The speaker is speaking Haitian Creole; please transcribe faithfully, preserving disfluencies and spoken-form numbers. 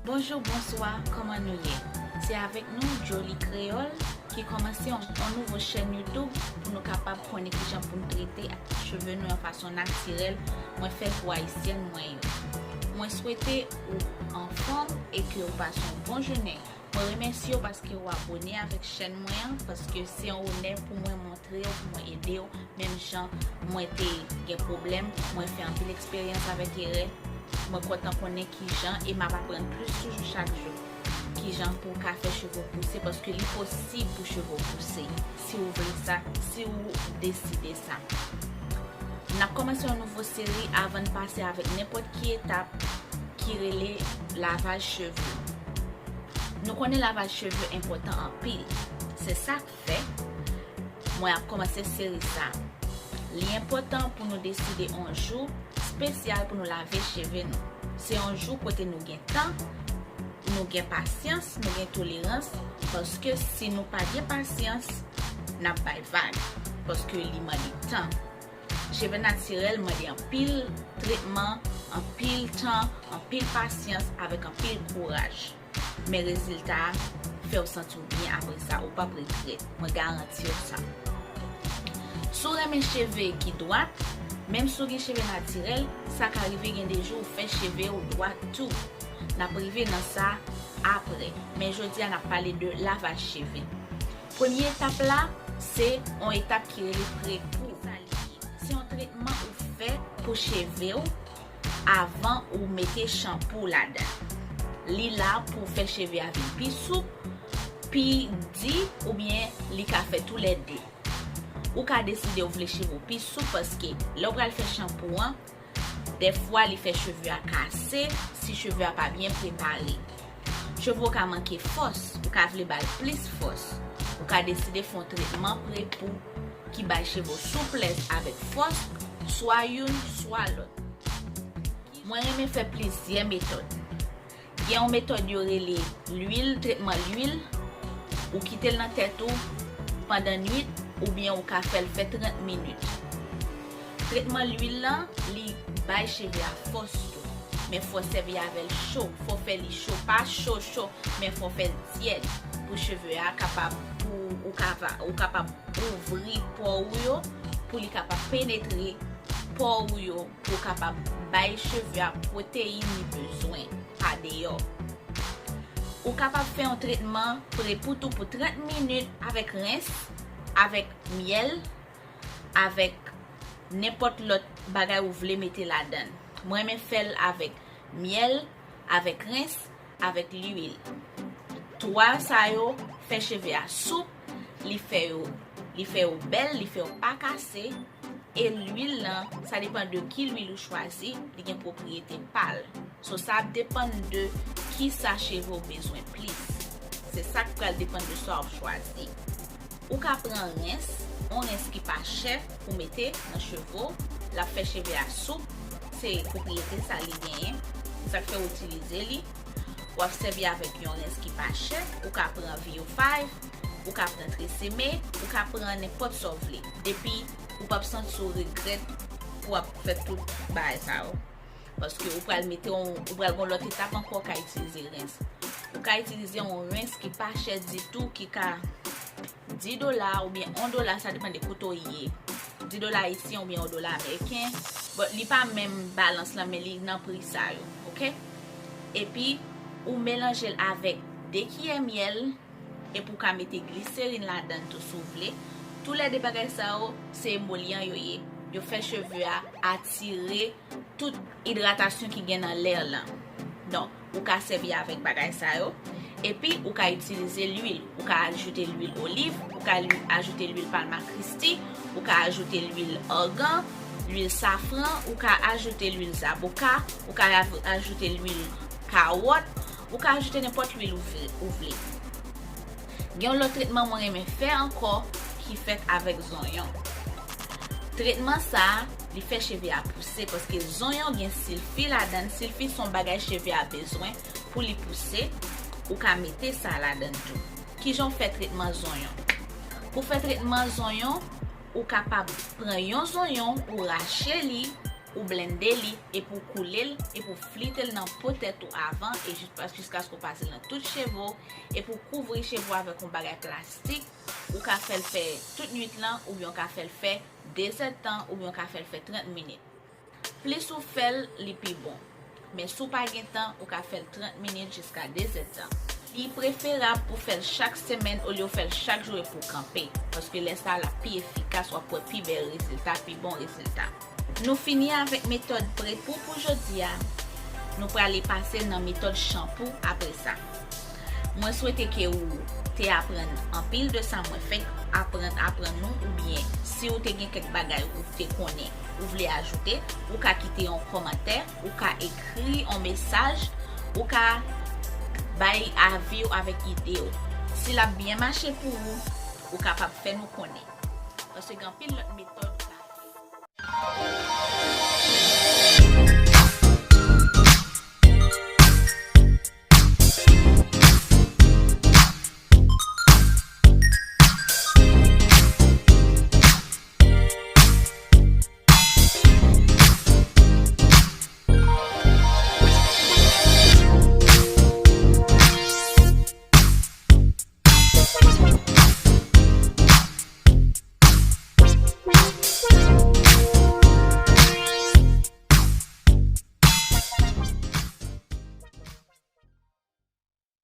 Bonjou, bonswa, kòman nou ye? Se avèk nou, Jolie Creole, ki kòmanse yon, yon nouvo chèn YouTube pou nou kapab konnen kijan pou nou trete cheve nou yon fason natirèl. Mwen fè l pou ayisyèn mwen yo. Mwen swete ou anfòm e ke ou pase yon bon jounen. Mwen remèsye w paske ou abone avèk chèn mwen an, paske se yon onè pou mwen montre w, pou mwen ede w. Menm jan mwen te gen pwoblèm, mwen fè anpil eksperyans avèk erè. Mwen kontan konnen kijan, e m ap aprann plis toujou chak jou. Kijan pou w ka fè cheve w pouse, paske li posib pou cheve w pouse, si w vle sa, si w deside sa. N ap kòmanse yon nouvo seri avan n pase avèk nenpòt ki etap ki rele lavaj cheve. Nou konnen lavaj cheve enpòtan anpil. Se sa k fè mwen ap kòmanse seri sa. Li enpòtan pou nou deside yon jou espesyal pou nou lave cheve nou. Se yon jou kote nou gen tan, nou gen pasyans, nou gen tolerans, paske si nou pa gen pasyans, n ap bay vag, paske li mande tan. Cheve natirèl mande anpil tretman, anpil tan, anpil pasyans, avèk anpil kouraj. Men rezilta a fè w santi w byen apre sa, ou p ap regrèt. Mwen garanti w sa. Si w renmen cheve ki dwat, menm si w gen cheve natirèl, sa ka rive gen de jou ou fè cheve w dwat tou. N ap rive nan sa apre, men jodi a n ap pale de lavaj cheve. Premye etap la, se yon etap ki rele pre-pou. Sa li ye? Se yon tretman ou fè pou cheve w avan ou mete chanpou ladan. Li la pou fè cheve a vin pi soup, pi di, oubyen li ka fè toulède. Ou ka deside ou vle cheve w pi soup paske lè w pral fè chanpou an, dèfwa li fè cheve a kase si cheve a pa byen prepare. Cheve w ka manke fòs, ou ka vle ba l plis fòs. Ou ka deside fè yon tretman pre-pou ki bay cheve w souplès avèk fòs, swa youn, swa lòt. Mwen renmen fè plizyè metòd. Gen yon metòd yo rele lwil, tretman lwil. Ou kite l nan tèt ou pandan nwit, oubyen ou ka fè l fè trant minit. Tretman lwil lan, li bay cheve a fòs tou. Men fò w sèvi avè l cho, fò w fè li cho, pa cho cho, men fò w fè l tyèd pou cheve a kapab, pou ou kava-, ou kapab ouvri pò ou yo, pou li kapab penetre pò ou yo, pou w kapab bay cheve a pwoteyin li bezwen pa deyò. Ou kapab fè yon tretman pre-pou tou pou trant minit avèk rens, avèk myèl, avèk nenpòt lòt bagay ou vle mete ladan l. Mwen renmen fè l avèk myèl, avèk rens, avèk lwil. Twa sa yo fè cheve a soup, li fè yo, li fè yo bèl, li fè yo pa kase. E lwil lan, sa depann de ki lwil ou chwazi, li gen pwopriyete pa l. So, sa ap depann de kisa cheve w bezwen plis. Se sa k pral depann de sa w ap chwazi. Ou ka pran rens, yon rens ki pa chè, ou mete nan cheve w, l ap fè cheve a soup, se pwopriyete sa li genyen, se sa k fè w itilize li. W ap sèvi avèk yon rens ki pa chè, ou ka pran V O five, ou ka pran Tresemme, ou ka pran nenpòt sa w vle. Depi ou p ap santi w regrèt pou w ap fè tout bagay sa yo. Paske ou pral mete yon, ou pral gon lòt etap ankò, ou ka itilize rens. Ou ka itilize yon rens ki pa chè ditou, ki ka dis dola oubyen yon dola, sa depann de kote w ye. Dis dola ayisyen oubyen yon dola ameriken. Bon, li pa menm balans lan, men li nan pri sa yo, oke? Epi, ou melanje l avèk de kiyè myèl, epi ou ka mete gliserin ladan l tou si w vle. Toulède bagay sa yo, se emolyan yo ye. Yo fè cheve a atire tout idratasyon ki gen nan lè lan. Donk, ou ka sèvi avèk bagay sa yo. Epi, ou ka itilize lwil. Ou ka ajoute lwil oliv, ou ka lwi-, ajoute lwil palma Christi, ou ka ajoute lwil ògan, lwil safran, ou ka ajoute lwil zaboka, ou ka av-, ajoute lwil kawòt, ou ka ajoute nenpòt lwil ou vle, ou vle. Gen yon lòt tretman mwen renmen fè ankò ki fèt avèk zonyon. Tretman sa a, li fè cheve a pouse paske zonyon gen silfi ladan l. Silfi se yon bagay cheve a bezwen pou li pouse. Ou ka mete sa ladan l tou. Kijan w fè tretman zonyon? Pou fè tretman zonyon, ou kapab pran yon zonyon, ou rache li, Ou blende li, epi w koule l, epi w flite l nan po tèt ou avan, e jis pa, jiskaske w pase l nan tout cheve w, epi w kouvri cheve w avèk yon bagay plastik, ou ka fè l fè tout nwit lan, oubyen w ka fè l fè de zèdtan, oubyen w ka fè l fè trant minit. Plis ou fè l, li pi bon. Men si w pa gen tan, ou ka fè l trant minit jiska de zèdtan. Li preferab pou fè l chak semèn olye w fè l chak jou epi w kanpe, paske lè sa a l ap pi efikas, w ap wè pi bèl rezilta, pi bon rezilta. Nou fini avèk metòd pre-pou pou jodi a. Nou prale pase nan metòd chanpou apre sa. Mwen swete ke ou te aprann anpil de sa mwen fèk aprann, aprann nou, oubyen si ou te gen kèk bagay ou te konnen ou vle ajoute, ou ka kite yon kòmantè, ou ka ekri yon mesaj, ou ka bay avi w avèk ide w. Si l ap byen mache pou ou, ou kapab fè nou konnen. Paske gen anpil lòt metòd